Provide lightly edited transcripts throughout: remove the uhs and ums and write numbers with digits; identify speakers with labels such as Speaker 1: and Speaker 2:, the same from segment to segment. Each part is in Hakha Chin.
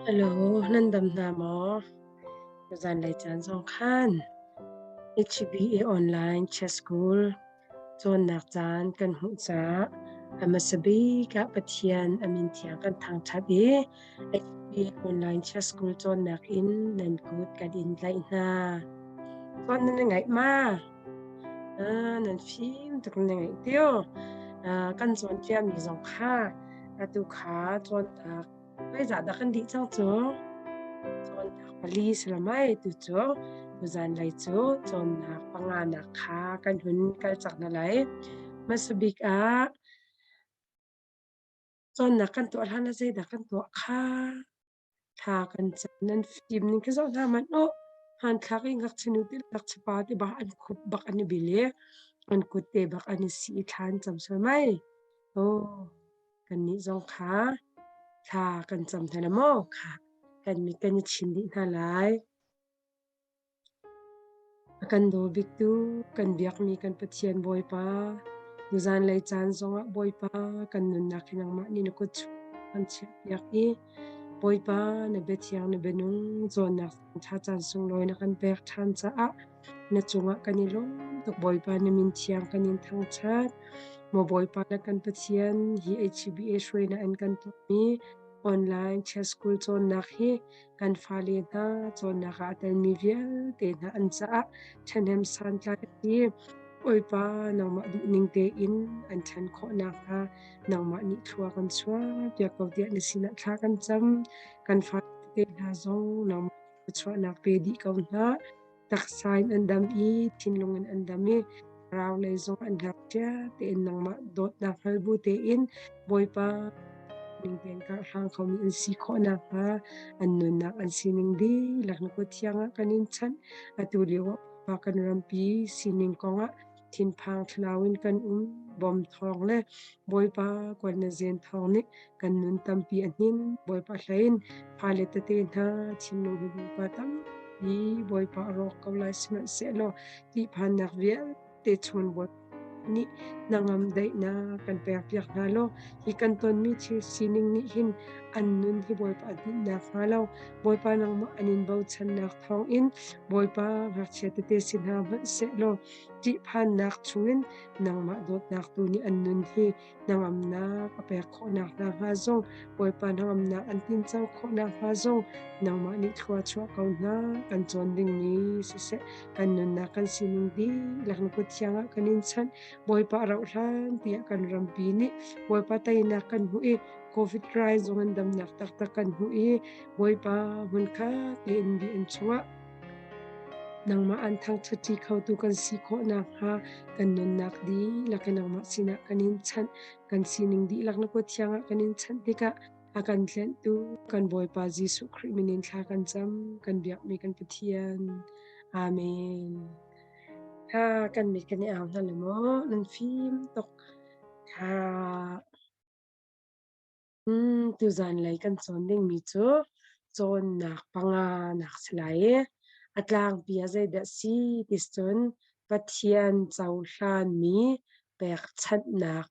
Speaker 1: Hello, nan dam hna maw? Zanlei caan zong khan HBA online chess school cawnnak caan kan hmuh caah a hmasa bik ah Pathian a min thiang kan thangṭhat i HBA online chess school cawnnak in nan kut kan in tlaih hna. Cawn nan ngaih ma? Nan fim tuk nan ngaih tio. Kan cawnpiakmi zong kha atu kha cawnnak Zeizah dah kan dih cang cu? Cawnnak pali si lo mei tu cu tuzanlei cu cawnnak panganak kha kan hun kal cang hna lai. Hmasa bik ah cawnnak kan tuah hlan ah zeidah kan tuah kha thla kan cam. Nan fim ning khi zoh hna hmanh u. Hmanthlak i ngakchia nu te ngakchia pa te bak an khup bak an i bil i an kut te bak an i sih i thla an cam sual mei. Oh. Kannih zong kha thla kan cam hna la maw? Kha kan mit kan i chin dih hna lai. A kan daw biktu kan biakmi kan Pathian Bawipa, tuzanlei caan zongah Bawipa kan nunnak hi nangmah nih na kut chung kan chiahpiak i Bawipa na biathiang na bianung cawnnak ṭha caan sunglawi na kan pek ṭhan caah Na cungah kan i lawm tuk Bawipa na min thiang kan in thangṭhat. Maw Bawipa na kan Pathian hi HBA hruainak in kan tuahmi online chess school cawnnak hi kan fale hna cawnnak ah a telmi vialte hna an caah ṭhahnem santlai a si. Bawipa nangmah duhning tein an ṭhan khawh nakhnga nangmah nih thlua kan chuah piak ko tiah na sinah thla kan cam. Kan fale hna zong nangmah thluachuahnak pe dih ko hna. Taksa in an dam i thinlung in an dam i thlarau lei zong an ngakchia tein nangmah dawtnak hngal bu tein Bawipa ning tein karhlang khomi an si khawh nakhnga an nunnak an sining dihlak na kut thiang ah kan in chanh. Atu lio ah Bawipa kan rampi sining kongah thinphang thlau in kan um. Bom thawng le Bawipa kuan na zen thawng nih kan nun tampi a hnin. Bawipa hlei in fale tete hna thinlung hi Bawipa tampi Bawipa a rawk ko lai sihmanhsehlaw tihphannak vialte chun Bawipa nih hnangam daihnak kan pekpiak hna law hi kan tonmi thil sining nih hin an nun hi Bawipa a hninh hnga lo. Bawipa nangmah an in bochannak thawngin Bawipa ngakchia tete si hna hmanhsehlaw ṭihphannak chungin nangmah dawtnak tu nih an nun hi hnangamnak a pek khawhnak hna hnga zong Bawipa hnangamnak an tinco khawhnak hnga zong nangmah nih thlua chuah ko hna kan cawn dingmi siseh kan nunnak kan sining dihlak na kut thiang ah kan in chanh Bawipa a rauh hlan tiah kan rampi nih Bawipa teinak kan hmuh i COVID rai zong in damnak taktak kan hmuh i Bawipa hmunkhat tein bi an chungah Nangmah an thangṭhatṭi khotu kan si khawh nakhnga kan nunnak dihlak in nangmah sinah kan in chanh. Kan sining dihlak na kut thiang ah kan in chanh tikah a kan tlenhtu kan Bawipa Jesuh Khrih min in thla kan cam, kan biakmi kan Pathian. Amen. Ha kan mit kan i au hna le maw nan fim tuk. Ha Tuzanlei kan cawn dingmi cu cawnnak panganak si lai i a tlangpi ah zeidah si ti cun Pathian cohlanmi pekchanhnak.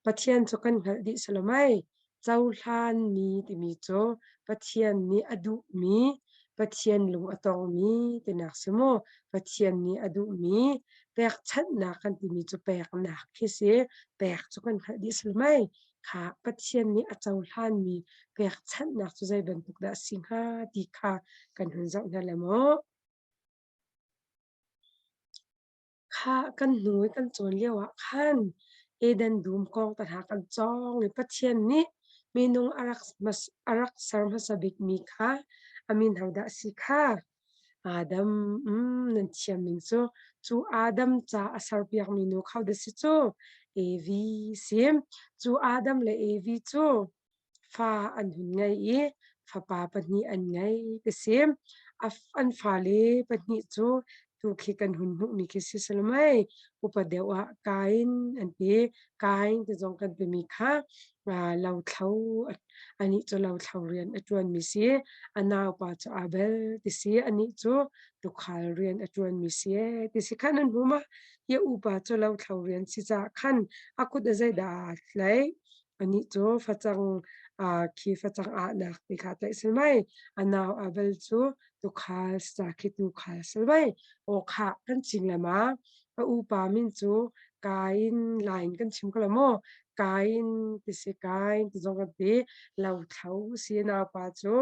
Speaker 1: Pathian cu kan hngalh dih si lo mei? Cohlanmi timi cu Pathian nih a duhmi, Pathian lung a tongmi tinak si mu. Pathian nih a duhmi pekchanhnak kan timi cu peknak khi si. Pek cu kan hngalh dih si lo mei? Kha Pathian nih a cohlanmi pekchanhnak cu zei bantuk dah a si hnga ti kha kan hun zoh hna lai maw? Kha kan hnu i kan cawn lio ah khan Eden dum kong te hna kan cawng i Pathian nih minung a rak ser hmasa bikmi kha a min hodah a si kha? Adam, nan thiam ning cu, cu Adam ca a serpiakmi nu kho dah si cu? Evi si. Cu Adam le Evi cu fa an hun ngei i fapa pahnih an ngei ti si. An fale pahnih cu tu khi kan hun hmuhmi khi si si lo mei? Upa deuh ah Kain an ti. Kain ti zong kan timi kha lothlo anih cu lothlo rian a ṭuanmi si. A naupa cu Abel ti si. Anih cu tuukhal rian a ṭuanmi si ee ti si khan an hmu ma? Hi upa cu lothlo rian si caah khan a kut a zeidah aa tlaih? Anih cu facang Khi facang ahnak ti kha tlaih si mei. A nau Abel cu tuukhal sa khi tuukhal si mei. Aw khah kan cing le ma. A upa min cu Kain lain kan chim ko lo maw? Kain ti si Kain ti zong kan ti. Lothlo si naupa cu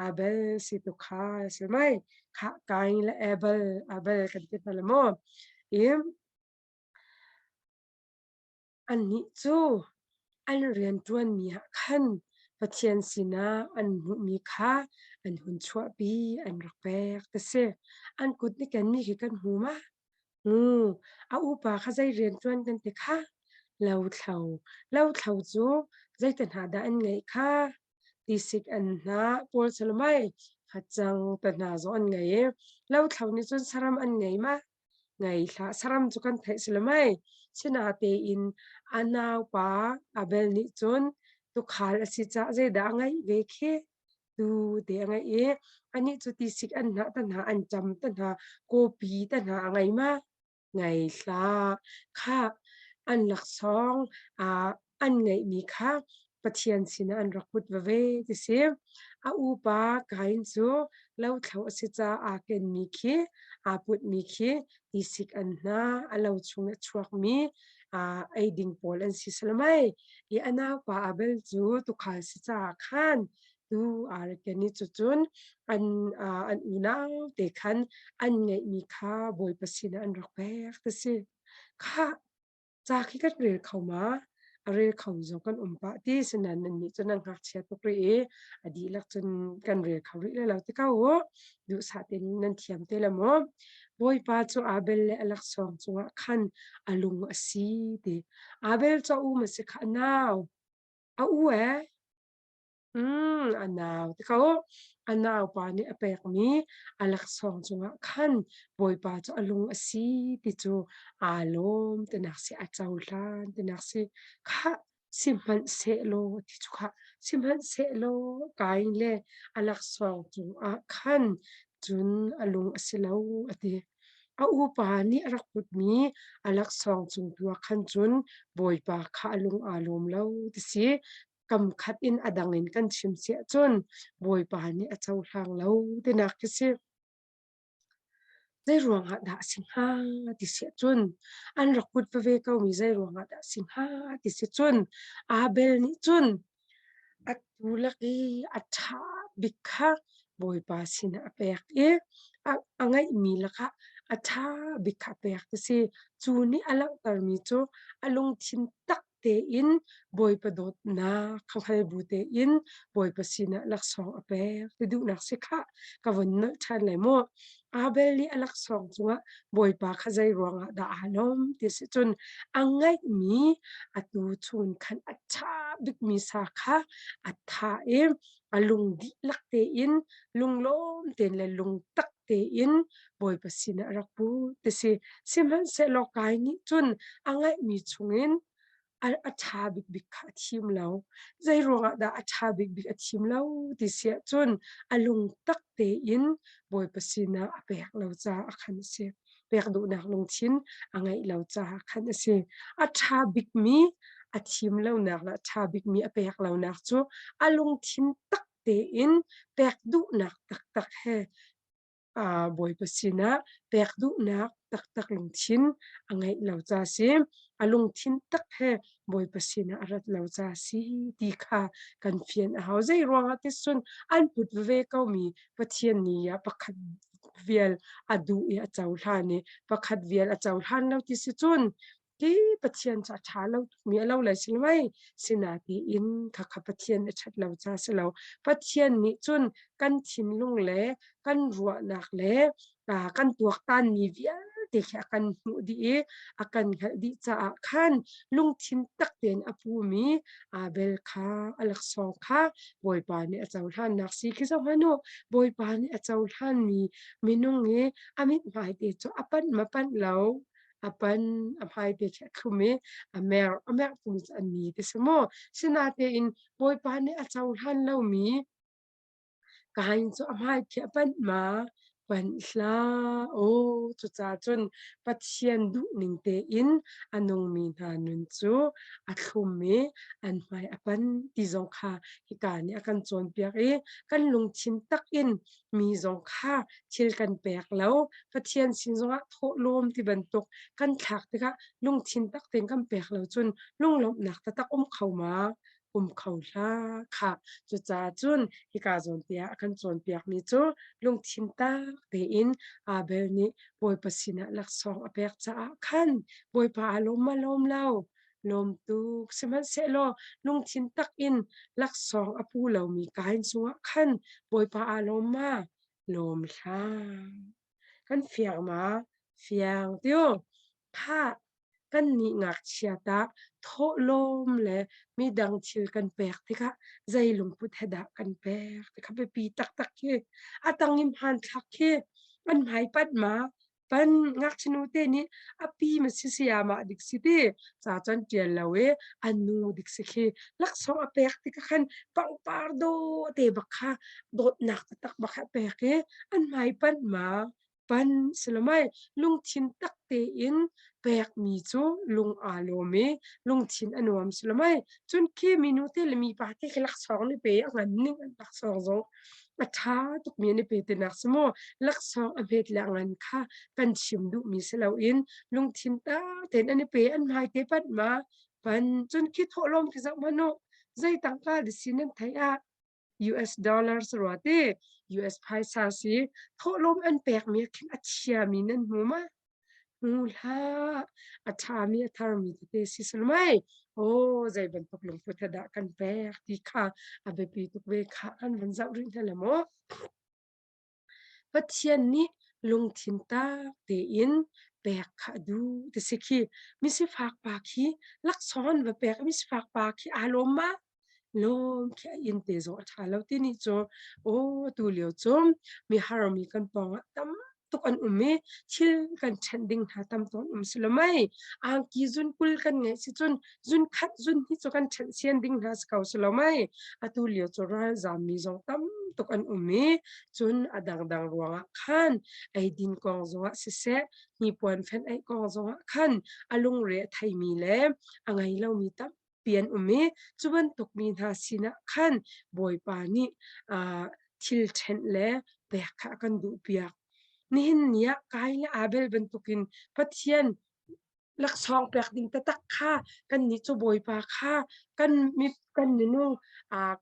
Speaker 1: Abel si tuukhal si mei. Khah Kain le Abel Abel kan ti hna le maw? I Annih cu an rianṭuanmi ah khan Pathian sinah an hmuhmi kha an hun chuahpi, an rak pek ti si. An kut nih kenmi khi kan hmu ma? Ngu, a upa kha zei rianṭuan kan ti kha? Lothlo. Lothlo cu zeiti hna dah an ngeih kha? Tisik an hnah pawl salamai, facang te hna zong an ngei i lothlo nih cun saram an ngei ma? Ngei hlah, saram cu kan theih si lo mei. Sinatein a naupa Abel nih cun tuukhal a si caah zeidah a ngeih ve khi? Tuu te a ngeih i anih cu tisik an hnah te hna, an ṭam te hna, kawpi te hna a ngei ma? Ngei hlah. Khah, an laksawng an ngeihmi kha Pathian sinah an rak put veve ti si. A upa Kain cu lothlo a si caah aa kenmi khi, aa putmi khi tisik an hna, a lo chung a chuakmi eiding pawl an si salamai. I a naupa Abel cu tuukhal si caah khan tu aa rak ken i cucun an, an unau te khan an ngeihmi kha Bawipa sinah an rak pek ti si. Khah, Ca khi kan rel kho ma? A rel kho zong kan um pah ti sinain nannih cu nan ngakchia tuk rih i a dihlak cun kan rel kho rih lai lo ti ko u. Duhsah tein nan thiam te la maw? Bawipa cu Abel le a laksawng cungah khan a lung a si ti. Abel cu a um a si kha a nau. A u ee? A nau ti ko. A naupa nih a pekmi a laksawng cungah khan Bawipa cu a lung a si ti cu aa lawm tinak si, a cohlan tinak si. Khah, sihmanhsehlaw ti cu khah, sihmanhsehlaw Kain le a laksawng cungah khan cun a lung a si lo a ti. A upa nih a rak putmi a laksawng cung tu ah khan cun Bawipa kha a lung aa lawm lo ti si. Kam khat in a dang in kan chim si ahcun Bawipa nih a cohlang lo tinak khi si. Zei ruangah dah a si hnga ti si ahcun an rak put veve komi zei ruangah dah a si hnga ti si cun Abel nih cun a tu lak i a ṭha bik kha Bawipa sinah a pek i a ngeihmi lakah a ṭha bik kha a pek ti si. Cu nih a langhtermi cu a lungthin tak tein Bawipa dawtnak kha hngal bu tein Bawipa sinah laksawng a pek ti duhnak si khah ka vun nolh ṭhan lai mu. Abel nih a laksawng cungah Bawipa kha zei ruangah dah aa lawm ti si cun a ngeihmi atu chung khan a ṭha bikmi sa kha a thah i a lung dihlak tein lunglawm tein le lungtak tein Bawipa sinah a rak put ti si. Sihmanhsehlaw Kai nih cun a ngeihmi chungin a ṭha bikbik kha a thim lo. Zei ruangah dah a ṭha bikbik a thim lo ti si ahcun a lungtak tein Bawipa sinah a pek lo caah khan a si. Pek duhnak lungthin a ngeih lo caah khan a si. A ṭha bikmi a thim lonak le a ṭha bikmi a pek lonak cu a lungthin tak tein pek duhnak taktak he Bawipa sinah pek duhnak taktak lungthin a ngeih lo ca si. A lungthin tak he Bawipa sinah a rat lo ca si ti kha kan fian a hau. Zei ruangah ti cun an put veve komi Pathian ni ah pakhat vial a duh i a cohlan i pakhat vial a cohlan lo ti si cun hi Pathian cu a ṭha lo tukmi a lo lai si lo mei? Sinain khakha Pathian a ṭhat lo ca si lo. Pathian nih cun kan thinlung le kan ruahnak le kan tuaktanmi vialte khi a kan hmuh dih i a kan hngalh dih caah khan lungthin tak tein a pumi Abel kha a laksawng kha Bawipa nih a cohlannak si khi zoh hmanh u. Bawipa nih a cohlanmi minung i a mithmai te cu a panh ma panh lo a pan a hmai te khi a thlum i a merh a merh tung cu an ni ti si maw sinatein Bawipa nih a cohlan lomi Kain cu a hmai khi a panh ma? Panh hlah. Aw, cucaah cun Pathian duhning tein a nungmi hna nun cu a thlum i an hmai a pan ti zong kha hika nih a kan cawnpiak i kan lungthin tak in mi zong kha thil kan pek lo, Pathian sin zongah thawhlawm ti bantuk kan thlak tikah lungthin tak tein kan pek lo cun lunglawmhnak taktak um kho ma? Um kho hlah khah. Cucaah cun hika zawn te ah a kan cawnpiakmi cu lungthin tak tein Abel nih Bawipa sinah laksawng a pek caah khan Bawipa aa lawm ma lawm lo? Lawm tuk. Sihmanhsehlaw lungthin tak in laksawng a pu lomi Kain cungah khan Bawipa aa lawm ma? Lawm hlah. Kan fiang ma? Fiang tiu. Khah, kannih ngakchia tah thawhlawm le midang thil kan pek tikah zei lungput he dah kan pek ti kha biapi taktak khi. A tang in hmanthlak khi an hmai panh ma? Pan ngakchia nu te nih a pi ma si sayamah dik si ti ca cun ṭial lo i a nu dik si khi laksawng a pek tikah khan pangpar dawh te bak kha dawtnak taktak bak kha a pek i an hmai panh ma? Pan silamai lungthin tak tein pekmi cu lung aa lawm i lungthin a nuam silamai. Cun khi minu te le mipa te khi laksawng ni pe a ngan ning an laksawng zong a ṭha tukmi an i pe tinak si maw laksawng a hmet le a ngan kha kan chim duhmi si loin lungthin tak tein an i pe an hmai te panh ma pan. Cun khi thawhlawm khi zoh hmanh u, zei tangka di si nan theih ah US dollars rua ti US phaisa si. Thawhlawm an pekmi ah khin a thiami nan hmu ma? Hmu hlah. A ṭhami a tharmi tete si sulmai. Aw, zei bantuk lungput he dah kan pek ti kha a biapi tuk ve kha kan van zoh rih hna le maw. Pathian nih lungthin tak tein pek kha a duh ti si khi. Misifak pa khi laksawng an va pek i misifak pa khi aa lawm ma? Lawm khi a inn te zong a ṭha lo ti nih cu aw atu lio cu mihar mi kan pawngah tam tuk an um i thil kan ṭhenh ding hna tam tuk an um si lo mei. Angki zun 20 kan ngeih si cun zun khat zun hi cu kan ṭhenh sian ding hna si ko si lo mei. Atu lio cu ralzaam mi zong tam tuk an um i cun a dangdang ruangah khan eidin kong zongah siseh hnipuan fenh aih kong zongah khan a lungre a theimi le a ngei lomi tam tampi an um i cu bantuk mi hna sinah khan Bawipa nih thil ṭhenh le pek kha a kan duhpiak. Nihin ni ah Kain le Abel bantukin Pathian laksawng pek ding taktak kha kannih cu Bawipa kha kan mi kan minung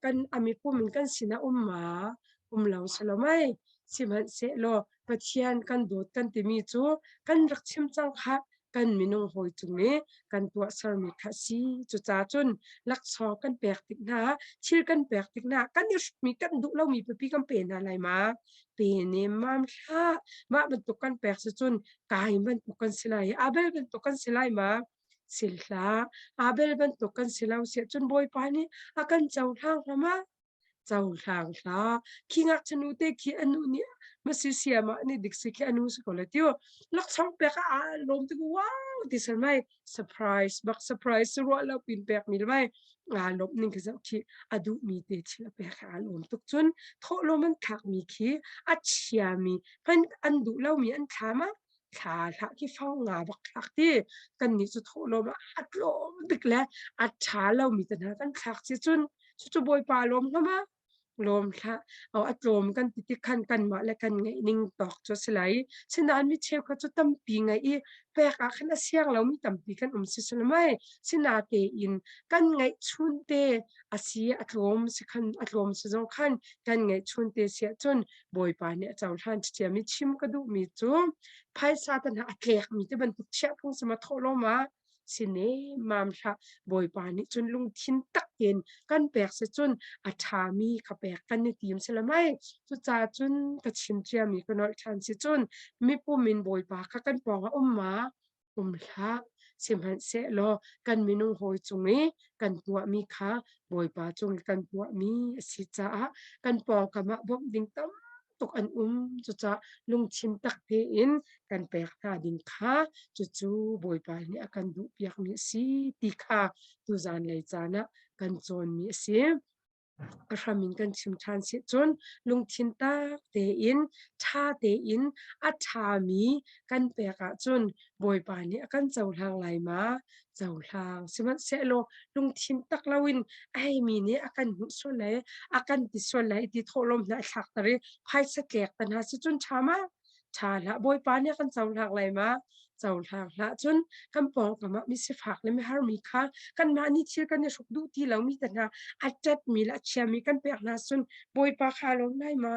Speaker 1: kan a mipum in kan sinah um ma? Um lo si lo mei. Sihmanhsehlaw Pathian kan dawt kan timi cu kan rak chim cang khah. Kan minung hawi cung i kan tuahsermi kha a si. Cucaah cun laksawng kan pek tik hna, thil kan pek tik hna, kan i hrukmi kan duh lomi pipi kan pe hna lai ma? Pe nemmam hlah. Mah bantuk kan pek si cun Kain bantuk kan si lai i Abel bantuk kan si lai ma? Sil hlah. Abel bantuk kan si lo siah cun Bawipa nih a kan cohlang hnga ma? Cohlang hlah. Khi ngakchia nu te khi a nu nih masi siam ah nih dik si khi a nu si ko le tiu laksawng pek ah aa lawm tik wow ti sal mai surprise bak surprise ruah lo pin pek mi mai aa lawm ning khi zoh khi a duh mi te thil a pek aa lawm tuk. Cun thawhlawm an thlak mi khi a chia mi hman an duh lo mi an thla ma thla hlah khi fang nga bak thlak ti. Kan nih cu thawhlawm ah a tlawm bik le a ṭha lomi te hna kan thlak si cun cucu Bawipa lawm hnga ma? Lawm hlah. A tlawm kan ti tik khan kanmah le kan ngeih ning tawk cu a si lai. Sinain mi cheukhat cu tampi ngeih i pek ah khan a siang lomi tampi kan um si mai. Sinatein kan ngeih chun te a si a tlawm si khan a tlawm si zong khan kan ngeih chun te si ahcun Bawipa nih a cohlan ṭhiam i chim ka duhmi cu phaisa te hna a tlekmi te bantuk chiah phung sama thawhlawm ah si nemmam hlah. Bawipa nih cun lungthin tak tein kan pek si cun a ṭhami kha pek kan i tim si le mei. Cucaah cun ka chim ciami ka nolh ṭhan si cun mipum in Bawipa kha kan pawng ah um ma? Um hlah. Sihmanhsehlaw kan minung hawi cung i kan tuahmi kha Bawipa cung i kan tuahmi a si caah kan pawngkam ah bawmh ding tam tuk an um. Cucaah lungthin tak tein kan pek hna ding kha cucu Bawipa nih a kan duhpiakmi a si ti kha tuzan lei caan ah kan cawnmi a si. A hram in kan chim ṭhan si cun lungthin tak tein ṭha tein a ṭhami kan pek ahcun Bawipa nih a kan cohlang lai ma? Cohlang. Sihmanhsehlaw lungthin tak loin a heimi nih a kan hmuh sual lai, a kan ti sual lai ti thawhlawm hna a thlakter i phaisa tlek te hna si cun ṭha ma? Ṭha hlah. Bawipa nih a kan cohlang lai ma? Cohlang hlah. Cun kan pawngkam ah misifak le miharmi kha kanmah nih thil kan i hruk duh ti lomi te hna a ṭetmi le a chiami kan pek hna cun Bawipa kha a lawm lai ma?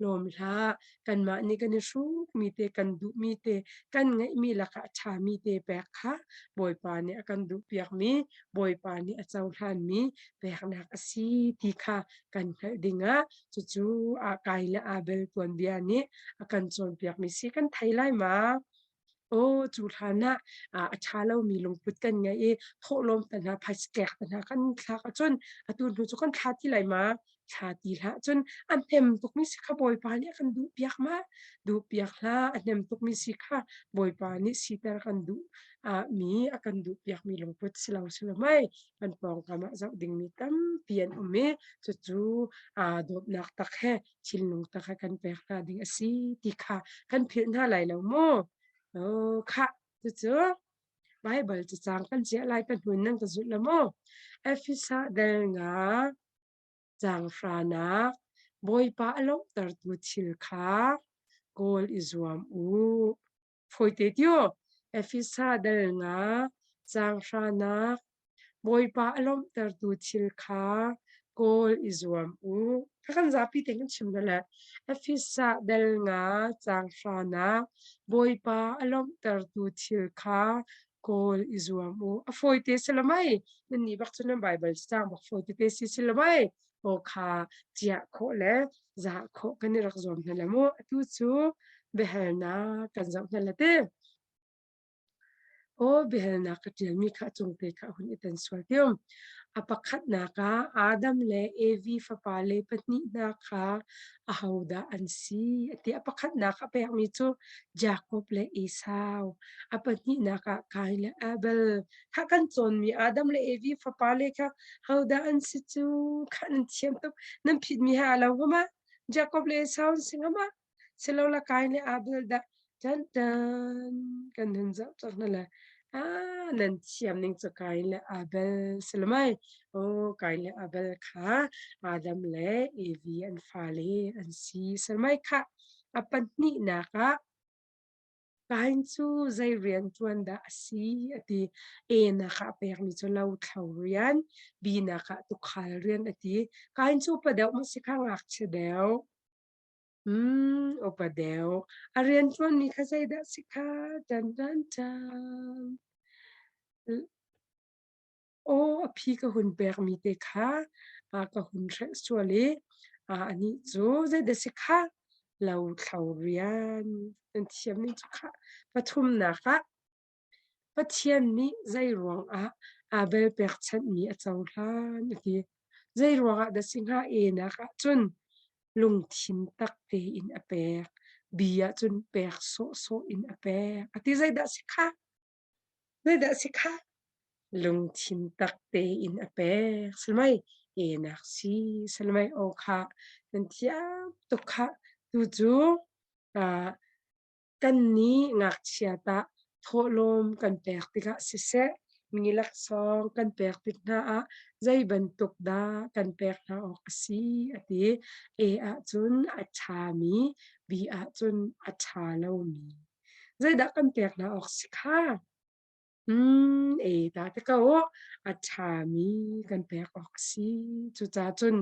Speaker 1: Lawm hlah. Kanmah nih kan i hrukmi te, kan duhmi te, kan ngeihmi lakah a ṭhami te pek kha Bawipa nih a kan duhpiakmi, Bawipa nih a cohlanmi peknak a si ti kha kan hngalh dingah cucu Kain le Abel tuanbia nih a kan cawnpiakmi si kan thei lai ma? Aw, cu hlan ah a ṭha lomi lungput kan ngei i thawhlawm te hna, phaisa tlek te hna kan thlak ahcun atu hnu cu kan thla ti lai ma? Thla ti hlah cun a hnem tukmi si kha Bawipa nih a kan duhpiak ma? Duhpiak hlah, a hnem tukmi si kha Bawipa nih siter kan duh mi a kan duhpiakmi lungput si lo si lo mei kan pawngkam ah zoh dingmi tampi an um i cucu aa dawtnak tak he thinlung tak he kan pek hna ding a si ti kha kan philh hna lai lo mu. Oh, khah, cucu Bible cacang kan ciah lai ka hnun nan ka zulh la mu. Efesa del nga caang hranak Bawipa a lawmhtertu thil kha kawl i zuam u. Fawite tio, Efesa dal nga caang hranak Bawipa a lawmhtertu thil kha kawl i zuam u. Kha kan zapi te kan chim le Efesa dal nga caang hranak Bawipa a lawmhtertu thil kha kawl i zuam u. A fawite si lo mei? Nan nih bak cu nan Bible cang bak fawite te si si lo mei? Aw kha ciah khawh le zah khawh kan i rak zuam hna le mu. Atu cu biahalnak kan zoh hna le te. Aw biahalnak ka ṭialmi kha a cung te kha a hun i tan sual tium. A pakhatnak ah Adam le Evi fapale pahnih hna kha ahodah an si? A ti. A pakhatnak a pekmi cu Jakob le Esau. A pahnihnak ah Kain le Abel. Kha kan cawnmi Adam le Evi fapale kha hodah an si cu? Kha nan thiam tuk. Nan phitmi he aa lo hnga ma? Jakob le Esau an si hnga ma? Silola Kain le Abel dah tan tan kan hun zoh cang hna le ah nan thiam ning cu Kain le Abel silamai oh Kain le Abel kha Adam le Evi an fale an si silamai kha a pahnihnak ah Kain cu zei rian ṭuan dah a si a ti. A nak ah pekmi cu lothlo rian, B nak ah tuukhal rian a ti. Kain cu upa deuh maw si kha ngakchia deuh? Upa deuh. A rianṭuanmi kha zeidah si kha? Tan tan tan. Aw a phi ka hun pekmi te kha ka hun hrelh sual i anih cu zeidah si kha? Lothlo rian. Nan thiam ning cu khah. Pathumnak ah Pathian nih zeiruangah Abel pekchanhmi a cohlan a ti. Zeiruangah dah si hnga? Enak ahcun lungthin tak tein a pek. B ahcun pek sawhsawh in a pek. A ti zeidah si kha? Zeidah si kha? Lungthin tak tein a pek. Salmai enak si. Salmai aw kha nan thiam tuk khah. Tu cu Kannih ngakchia tah thawhlawm kan pek tikah siseh, mi laksawng kan pek tik hna ah zei bantuk dah kan pek hna awk a si a ti. A ahcun a ṭhami, B ahcun a ṭha lomi. Zeidah kan pek hna awk si kha? E ta te ko a ṭhami kan pek awk a si. Cucaah cun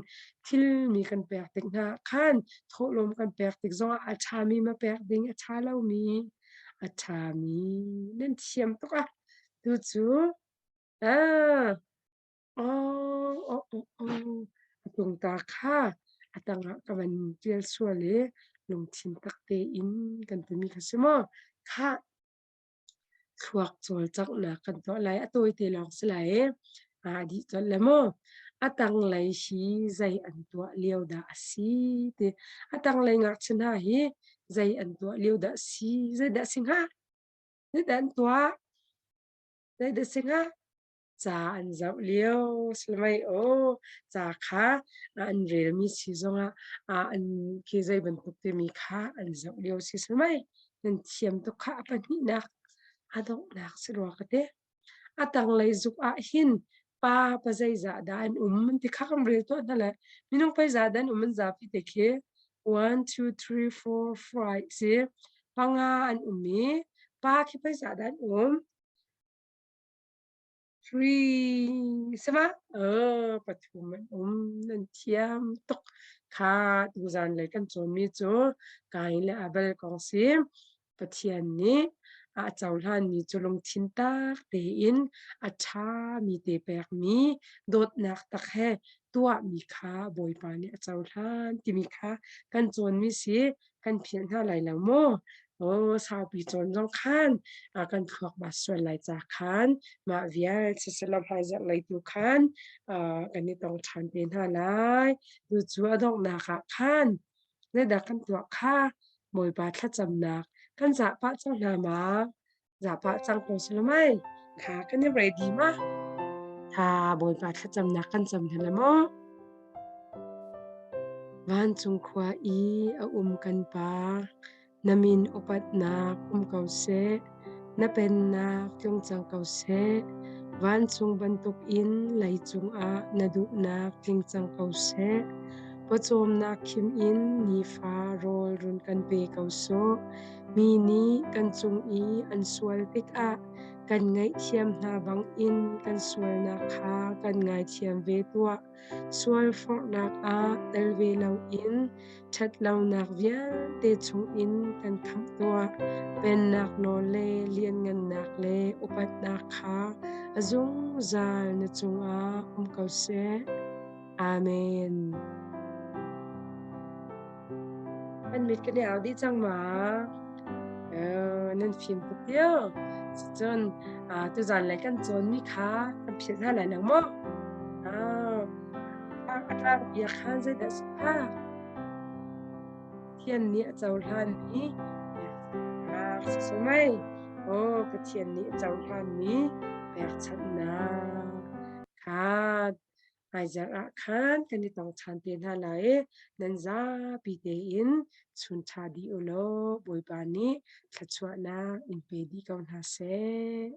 Speaker 1: thilmi kan pek tik hna khan thawhlawm kan pek tik zongah a ṭhami ma pek ding, a ṭha lomi, a ṭhami nan thiam tuk ah. Tucu ah aw aw aw aw a tungta kha a tangah ka van ṭial sual i lungthin tak tein kan timi kha si maw? Khah Thluak cawlcanghnak kan tuah lai. A tawite lawng si lai i aa dih colh le mu. A tanglei hi zei an tuah lio dah a si ti. A tanglei ngakchia hna hi zei an tuah lio dah a si? Zeidah a si hnga? Zeidah an tuah? Zeidah a si hnga? Ca an zoh lio silamai aw ca kha an relmi si zongah an khi zei bantuk timi kha an zoh lio si silamai nan thiam tuk kha a pahnihnak a donghnak si rua ka te. A tanglei zuk ah hin pa pa zeizah dah an um an ti kha kan rel tuah hna le minung peizah dah an um an zapi te khi 1 2 3 4 5 si panga an um i pa khi peizah dah an um 3 sama pathum an um nan thiam tuk kha tuzan lei kan cawnmi cu Kain le Abel kong si. Pathian nih a cohlanmi cu lungthin tak tein a ṭhami te pekmi dawtnak tak he tuahmi kha Bawipa nih a cohlan timi kha kan cawnmi si kan philh hna lai lo maw? Oh, saupi cawn zong khan kan thluak ba sual lai ca khan mah vial siselaw hmaizarh lei tu khan kan i tong ṭhan te hna lai. Tucu a donghnak ah khan Zeidah kan tuah kha Bawipa thlacamnak kan zahpah cang hna ma? Zahpah cang ko si lo mei? Kha kan i ready ma? Tha Bawipa thlacamnak kan cam hna la maw? Vancung khua i a um kan Pa, Na min upatnak um ko seh, na pennak tlung cang ko seh. Vancung bantukin leicung ah na duhnak tling cang ko seh. Pawcawmnak khim in nifa rawl run kan pe ko sawh. Mi nih kan cung i an sual tikah kan ngaihthiam hna bangin kan sualnak kha kan ngaithiam ve tuah. Sualforhnak ah tel ve loin ṭhatlonak vialte chungin kan khamh tuah. Pennak nawl le lianngannak le upatnak kha a zungzal na cungah um ko seh. Amen. An mit kan i au dih cang ma? Nan fim tuk tio. Cun tuzan lei kan cawnmi kha kan philh hna lai lo maw? A tlang bia khan zeidah si kha? Pathian nih a cohlanmi pekchanhnak si mei? Aw, Pathian nih a cohlanmi pekchanhnak kha Hmaizarh ah khan kan i tong ṭhan te hna lai i nan zapi tein chun ṭha dih u law Bawipa nih thluachuahnak in pe dih ko hna seh.